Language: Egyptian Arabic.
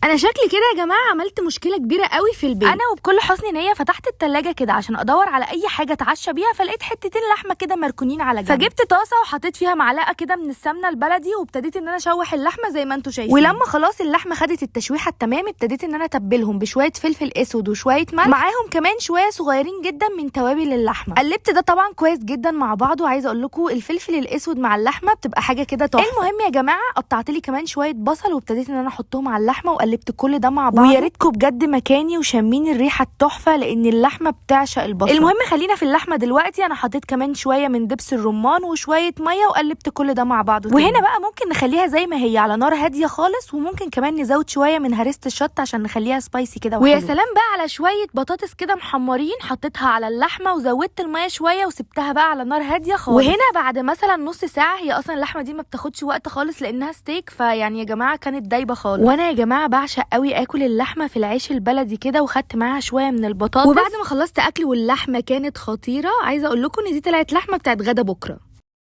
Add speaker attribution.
Speaker 1: انا شكلي كده يا جماعة عملت مشكلة كبيرة قوي في البيت. انا وبكل حسن نيه فتحت التلاجة كده عشان ادور على اي حاجة اتعشى بيها، فلقيت حتتين لحمه كده مركونين على جنب. فجبت طاسه وحطيت فيها معلقه كده من السمنة البلدي، وابتديت ان انا اشوح اللحمة زي ما انتم شايفين. ولما خلاص اللحمة خدت التشويحه التمام، ابتديت ان انا اتبلهم بشوية فلفل اسود وشوية ملح، معاهم كمان شوية صغيرين جدا من توابل اللحمة. قلبت ده طبعا كويس جدا مع بعض، وعايزه اقول لكم الفلفل الاسود مع اللحمة بتبقى حاجة كده تحفة. المهم يا جماعة قطعت لي كمان شوية بصل وابتديت ان انا احطهم على اللحمة، وقلبت كل ده مع بعض. ويا ريتكم بجد مكاني وشامين الريحة التحفة، لان اللحمة بتعشق البصل. المهم خلينا في اللحمة دلوقتي. انا حطيت كمان شوية من دبس الرمان وشوية مية، وقلبت كل ده مع بعض. وهنا بقى ممكن نخليها زي ما هي على نار هادية خالص، وممكن كمان نزود شوية من هريسه الشطه عشان نخليها spicy كده. ويا سلام بقى على شوية بطاطس كده محمرين حطيتها على اللحمة، وزودت المية شوية وسبتها بقى على نار هادية خالص. وهنا بعد مثلا نص ساعة، هي اصلا اللحمة دي ما بتاخدش وقت خالص لانها ستيك، فيعني يا جماعة كانت دايبه خالص. وانا يا جماعة بعشق قوي اكل اللحمة في العيش البلدي كده، وخدت معاها شوية من البطاطس. وبعد ما خلصت اكل واللحمة كانت خطيرة، عايزه اقول لكم ان دي طلعت لحمه بتاعت غدا بكره.